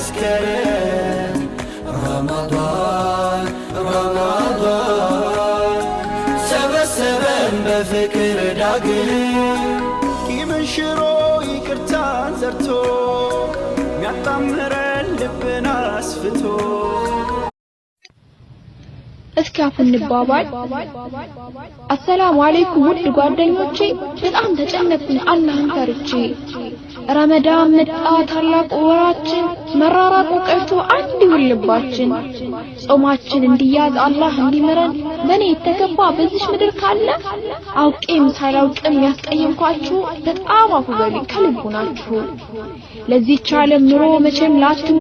መስከረም ረመዳን ረመዳን ሰበሰበን በፍቅር ዳግም። ቂምን ሽሮ ይቅርታን ዘርቶ፣ ሚያጣምረን ልብን አስፍቶ። እስኪ አፉ እንባባል። አሰላሙ አለይኩም ውድ ጓደኞቼ፣ በጣም ተጨነቅኩኝ አላህን ፈርቼ። ረመዳን መጣ ታላቁ ወራችን፣ መራራቁ ቀርቶ አንድ ይሁን ልባችን። ጾማችን እንዲያዝ አላህ እንዲምረን፣ በእኔ የተከፋ በዚች ምድር ካለ፣ አውቄም ሳላውቅም ያስቀየምኳችሁ በጣም አፉ በሉኝ ከልቡ ናችሁ። ለዚህች ዓለም ኑሮ መቼም ላትሞቱ።